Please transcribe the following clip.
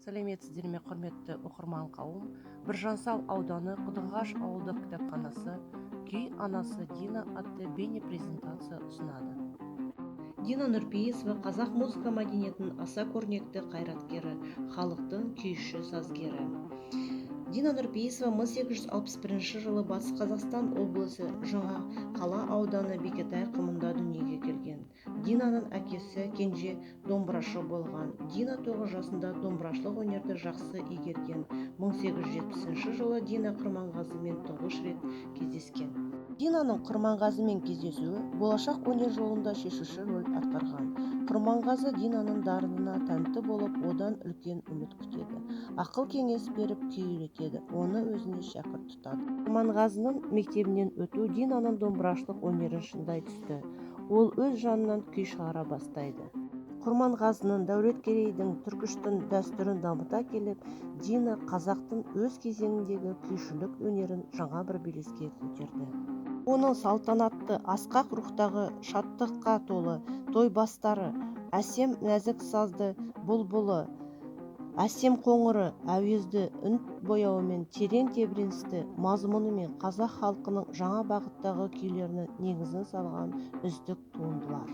Сәлеметсіздер ме, құрметті оқырман қауым! Біржан-сал ауданы, Құдықағаш ауылдық кітапханасы «Күй анасы Дина» атты бейнепрезентация ұсынады. Дина Нұрпейісова – қазақ музыка мәдениетінің аса көрнекті қайраткері, халықтың күйші сазгері. Дина Нұрпейісова 1861 жылы Батыс Қазақстан облысы, Жаңа қала ауданы, Бекетай құмында дүниеге келген. Динаның әкесі Кенже домбырашы болған. Дина 9 жасында домбырашылық өнерді жақсы игерген. 1870 жылы Дина Құрманғазымен тұңғыш рет кездескен. Динаның Құрманғазымен кездесуі болашақ өнер жолында шешуші рөл атқарған. Құрманғазы Динаның дарынына тәнті болып, одан үлкен үміт күтеді, ақыл кеңес беріп, күй үйретеді, оны өзіне шәкірт тұтады. Құрманғазының мектебінен өту Динаның домбырашылық өнерін шыңдай түсті. Ол өз жанынан күй шығара бастайды. Құрманғазының, Дәулеткерейдің, Түркіштің дәстүрін дамыта келіп, Дина қазақтың өз кезеңіндегі күйшілік өнерін жаңа бір белеске көтерді. Оның салтанатты, асқақ рухтағы, шаттыққа толы «Тойбастары», әсем нәзік сазды «Бұлбұлы», әсем қоңыры, әуезді үн бояуымен, терең тебіреністі мазмұнымен қазақ халқының жаңа бағыттағы күйлерінің негізін салған үздік туындылар.